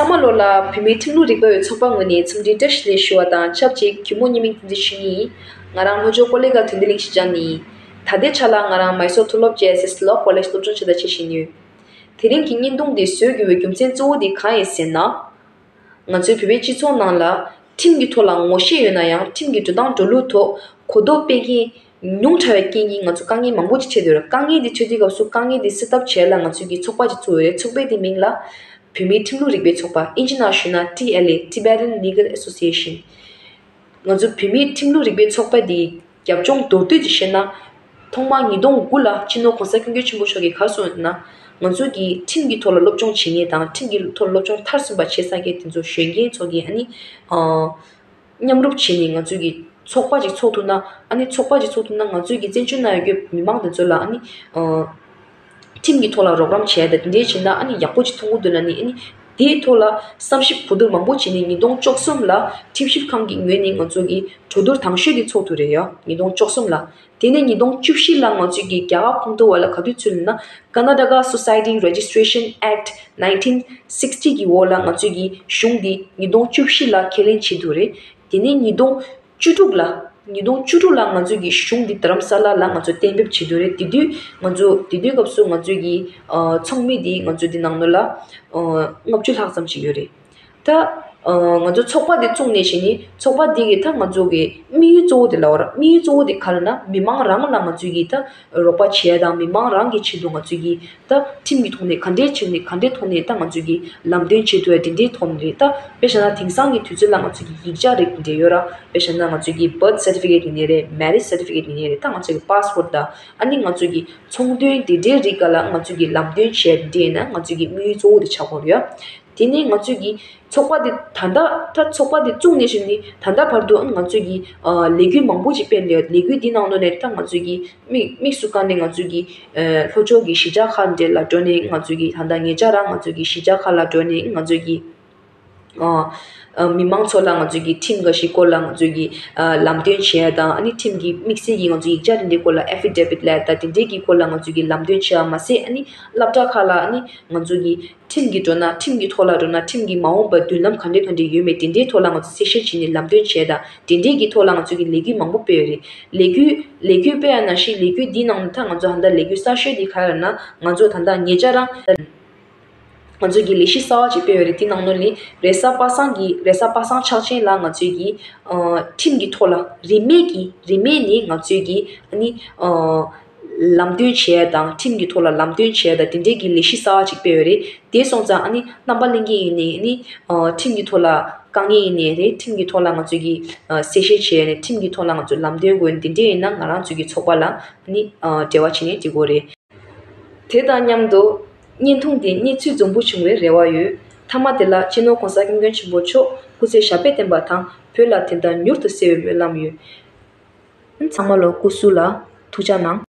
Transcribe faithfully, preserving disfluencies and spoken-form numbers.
ཚང་མ་ལོ་ལ་བོད་མིའི་ཁྲིམས་ལུགས་རིག་པ་བའི་ཚོགས་པ་ངོས་ནས་འཚམས་འདྲི་བཀྲ་ཤིས་བདེ་ལེགས་ཞུ་བ་དང་ཆབས་ཅིག་གུས་མོ་ཉི་མིང་བསྟན་འཛིན་ཆོས་ཉིད་ཡིན། ང་རང་ལྷོ་ཕྱོགས་ཀོ་ལི་གྷལ་དོན་ལྡན་གླིང་གཞིས་ཆགས་ནས་ཡིན། ད་ལྟའི་ཆ་ལ་ང་རང་མའི་སོར་མཐོ་སློབ་ཇེ་ཨེས་ཨེས་ལོ་ཀོ་ལེཇ་སློབ་སྦྱོང་བྱེད་དང་བྱེད་བཞིན་ཡོད། དེ་རིང་གི་བརྙན་ཐུང་འདི་བཟོ་དགོས་པའི་རྒྱུ་མཚན་གཙོ་བོ་དེ་གང་ཡིན་ཟེར་ན། ང་ཚོའི་བོད་པའི་སྤྱི་ཚོགས་ནང་ལ་ཁྲིམས་ཀྱི་ཐོག་ལ་ངོ་ཤེས་ཡོད་ན་ཡང་ཁྲིམས་ཀྱི་འགྲོ་སྟངས་འགྲོ་ལུགས་ཐོག་གོ་རྟོགས་སྤེལ་མཁན་ཉུང་དྲགས་པའི་རྐྱེན་གྱིས་ང་ཚོ་དཀའ་ངལ་མང་པོ་ཅིག་འཕྲད་ཡོད་རེད། དཀའ་ངལ་འདི་འཕྲད་དུས་སྐབས་སུ་དཀའ་ངལ་འདི་སེལ་ཐབས་བྱས་ལ་ང་ཚོས་ཀྱི་ཚོགས་པ་ཅིག་བཙུགས་ཡོད་རེད། ཚོགས་པའི་འདི་མིང་ལ་བོད་མིའི་ཁྲིམས་ལུགས་རིག་པའི་ཚོགས་པ། ཨིན་ཇི་ནང་ཞུས་ན་ཊི་ཨེལ་ཨེ། Tibetan Legal Association། ང་ཚོ་བོད་མིའི་ཁྲིམས་ལུགས་རིག་པའི་ཚོགས་པ་འདི་རྒྱབ་ལྗོངས་མདོར་བསྡུས་ཅིག་བཤད་ན། ཐོག་མར་ཉིས་སྟོང་དགུ་ལ་སྤྱི་ནོར་༸གོང་ས་༸སྐྱབས་མགོན་ཆེན་པོ་མཆོག་གིས་ག་རེ་གསུངས་ཡོད་ན། ང་ཚོ་གི་ཁྲིམས་ཀྱི་ཐོག་ལ་སློབ་སྦྱོང་བྱེད་མཁན་དང་ཁྲིམས་ཀྱི་ཐོག་ལ་སློབ་སྦྱོང་མཐར་སོན་པ་བྱེད་ས་མཁན་དེ་ཚོ་གཞོན་སྐྱེས་ཚོ་གིས་ཨ་ནི། ཨ། མཉམ་རུབ་བྱས་ནས་ང་ཚོ་གི་ཚོགས་པ་ཅིག་ཚོགས་ཐུབ་ན། ཨ་ནི་ཚོགས་པ་ཅིག་ཚོགས་ཐུབ་ན་ང་ཚོ་གི་བཙན་བྱོལ་ནང་ཡོད་རྒྱུ་མི་མང་དེ་ཚོ་ལ་ཨ་ནི། ཨ། ཁྲིམས་ཀྱི་ཐོག་ལ་རོགས་རམ་བྱས་ཏེ་དེ་འདྲའི་བྱས་ན་ཨ་ནི་ཡག་པོ་ཅིག་མཐོང་གི་འདུག་ལབ་ནས། ཨ་ནི་དེའི་ཐོག་ལ་བསམ་ཞིབ་གོ་བསྡུར་མང་པོ་བྱས་ནས་ཉིས་སྟོང་བཅུ་གསུམ་ལ་ཁྲིམས་ཞིབ་ཁང་གི་ངོས་ནས་ང་ཚོ་གི་གྲོས་བསྡུར་དང་ཤོས་དེ་ཚོགས་ཐུབ་རེད་ཡ། ཉིས་སྟོང་བཅུ་གསུམ་ལ། དེ་ནས་ཉིས་སྟོང་བཅུ་བཞི་ལ་ང་ཚོས་ཀྱི་རྒྱ་གར་ཁོངས་གཏོགས་པ་ལ་ག་དུས་ཚུད་ལབ་ན། Karnataka Society Registration Act nineteen sixty གི་འོག་ལ་ང་ཚོས་ཀྱི་གཞུང་འདི་ཉིས་སྟོང་བཅུ་བཞི་ལ་ཁས་ལེན་བྱེད་ཐུབ་རེད། དེ་ནས་ཉིས་སྟོང་བཅུ་དྲུག་ལ། ཉིས་སྟོང་བཅུ་དྲུག་ལ་ང་ཚོས་ཀྱི་གཞུང་འདི་རྡ་རམ་ས་ལ་ལ་ང་ཚོ་གཏན་འབེབས་བྱེད་ཐུབ་རེད། དེ་དུས་ང་ཚོ་དེ་དུས་སྐབས་སུ་ང་ཚོས་ཀྱི་ཨ་ཚོགས་མི་འདི་ང་ཚོ་འདི་ནང་ལོགས་ལ་ཨ་ལྔ་བཅུ་ལྷག་ཙམ་ཞིག་ཡོད་རེད། ད་ཨ་ང་ཚོ་ཚོགས་པ་འདི་བཙུགས་ནས་བྱས་ནས་ཚོགས་པ་འདི་གི་ད་ང་ཚོ་གི་དམིགས་ཡུལ་གཙོ་བོ་དེ་ལབ་པ་ར། དམིགས་ཡུལ་གཙོ་བོ་དེ་ག་རེ་ན། མི་མང་རང་ལ་ང་ཚོས་ཀྱི་ད་རོགས་པ་བྱས་དང་མི་མང་རང་གི་ཆེད་དུ་ང་ཚོས་ཀྱི་ད་ཁྲིམས་ཀྱི་ཐོག་ནས་ག་འདྲའི་ཆེད་ནས་ག་འདྲའི་ཐོག་ནས་ད་ང་ཚོས་ཀྱི་ལམ་སྟོན་བྱེད་ཐུབ་ཡ་དེ་འདྲའི་ཐོག་ནས་རེད། ད་དཔེ་བཞག་ན་དེང་སང་གི་དུས་ཚོད་ལ་ང་ཚོས་ཀྱི་ཡིག་ཆ་རིགས་དེ་འདྲ་ཡོད་ར། དཔེ་བཞག་ན་ང་ཚོས་ཀྱི་birth certificate ཡིན་ནའི་རེད། marriage certificate ཡིན་ནའི་རེད། ད་ང་ཚོས་ཀྱི་passport དང་ཨ་ནི་ང་ཚོས་ཀྱི་ཚོང་དོན་དེ་འདྲའི་རིགས་ག་ལ་ང་ཚོས་ཀྱི་ལམ་སྟོན་བྱས་དེ་འདྲ་ཡིན་ན་ང་ཚོས་ཀྱི་དམིགས་ཡུལ་གཙོ་བོ་དེ་ཆགས་ཀྱི་ཡོད་རེད། དེ་ནས་ང་ཚོས་ཀྱི་ཚོགས་པ་འདི་ད་ལྟ་ད་ཚོགས་པ་འདི་བཙུགས་ནས་བཞིན་ནི་ད་ལྟ་བར་དུ་ང་ཚོས་ཀྱི་ཨ་ལས་འགུལ་མང་པོ་ཅིག་སྤེལ་ཡོད། ལས་འགུལ་འདི་ནང་ལོགས་ནས་ད་ང་ཚོས་ཀྱི་དམིགས་དམིགས་སུ་བཀར་ནས་ང་ཚོས་ཀྱི་ཨ་ལྷོ་ཕྱོགས་ཀྱི་གཞིས་ཆགས་ཁག་འདྲ་ལ་འགྲོ་ནས་ང་ཚོས་ཀྱི་ད་ལྟ་ཉེ་ཆར་རང་ང་ཚོས་ཀྱི་གཞིས་ཆགས་ཁག་ལ་འགྲོ་ནས་ང་ཚོས་ཀྱི་ཨ་ཨ་མི་མང་ཚོ་ལ་ང་ཚོས་ཀྱི་ཁྲིམས་འགའ་ཞིག་སྐོར་ལ་ང་ཚོས་ཀྱི་ཨ་ལམ་སྟོན་བྱེད་ཡ་དང་། ཨ་ནི་ཁྲིམས་ཀྱི་དམིགས་བསལ་གྱི་ང་ཚོ་ཡིག་ཆ་དེ་འདྲའི་སྐོར་ལ་affidavit ལབ་ཡ་ད་དེ་འདྲའི་གི་སྐོར་ལ་ང་ཚོས་ཀྱི་ལམ་སྟོན་བྱེད་ཡ་མ་ཟད། ཨ་ནི་སློབ་གྲྭ་ཁག་ལ་ཨ་ནི་ང་ཚོས་ཀྱི་ཁྲིམས་ཀྱི་འགྲོ་ན། ཁྲིམས་ཀྱི་ཐོག་ལ་འགྲོ་ན་ཁྲིམས་ཀྱི་མ་འོངས་པར་མདུན་ལམ་ག་འདྲ་ག་འདྲ་ཡོད་མེད་དེ་འདྲའི་ཐོག་ལ་ང་ཚོ་གསལ་བཤད་བྱས་ནས་ལམ་སྟོན་བྱས་དང་། དེ་འདྲའི་གི་ཐོག་ལ་ང་ཚོ་གི་ལས་འགུལ་མང་པོ་སྤེལ་ཡོད་རེད། ལས་འགུལ་ལས་འགུལ་སྤེལ་ཡ་ནང་བཞིན་ལས་འགུལ་འདིའི་ནང་ནས་ད་ང་ཚོ་ད་ལྟ་ལས་འགུལ་གསར་ཤོས་དེ་ག་རེ་ན། ང་ཚོ་ད་ལྟ་ཉེ་ཆར་རང་ང་ཚོ་གི་ལས་གཞི་གསར་བ་ཅིག་སྤེལ་ཡོད་རེད། དེ་ནང་ནས་རེས་གཟའ་པ་སངས་ཀྱི་རེས་གཟའ་པ་སངས་ཕྱག་ཆེན་ལ་ང་ཚོས་ཀྱི་ཨ་ཁྲིམས་ཀྱི་ཐོག་ལ་རིན་མེད་ཀྱི་རིན་མེད་ནས་ང་ཚོས་ཀྱི་ཨ་ནི་ཨ་ལམ་སྟོན་བྱས་དང་། ཁྲིམས་ཀྱི་ཐོག་ལ་ལམ་སྟོན་བྱས་དང་། དེ་འདྲའི་གི་ལས་གཞི་གསར་བ་ཅིག་སྤེལ་ཡོད་རེད། དེ་སོང་ཙང་ཨ་ནི་རྣམ་པ་ལྷན་རྒྱས་ཡིན་ནའི་ཨ་ནི་ཨ་ཁྲིམས་ཀྱི་ཐོག་ལ་དཀའ་ངལ་ཡིན་ནའི་རེད། ཁྲིམས་ཀྱི་ཐོག་ལ་ང་ཚོས་ཀྱི་ཨ་གསལ་བཤད་བྱས་ནས་ཁྲིམས་ཀྱི་ཐོག་ལ་ང་ཚོས་ལམ་སྟོན་དགོས་ནས་དེ་འདྲ་ཡིན་ན་ང་རང་ཚོའི་གི་ཚོགས་པ་ལ་ཨ་ནི་ཨ་འབྲེལ་བ་བྱས་ནས་འགྲིག་གི་རེད། དེ་དང་མཉམ་དུ་བརྙན་ཐུང་འདི་གནས་ཚུལ་འཛོམས་པོ་བྱུང་བའི་རེ་བ་ཡོད། མཐའ་མ་དེ་ལ་སྤྱི་ནོར་༸གོང་ས་༸སྐྱབས་མགོན་ཆེན་པོ་མཆོག་སྐུ་ཚེ་ཞབས་པད་བརྟན་པ་དང་། བོད་ལ་དོན་དག་མྱུར་དུ་གསལ་བའི་སྨོན་ལམ་ཡོད། ཚང་མ་ལ་སྐུ་གཟུགས་ལ་ཐུགས་ཅག་གནང་།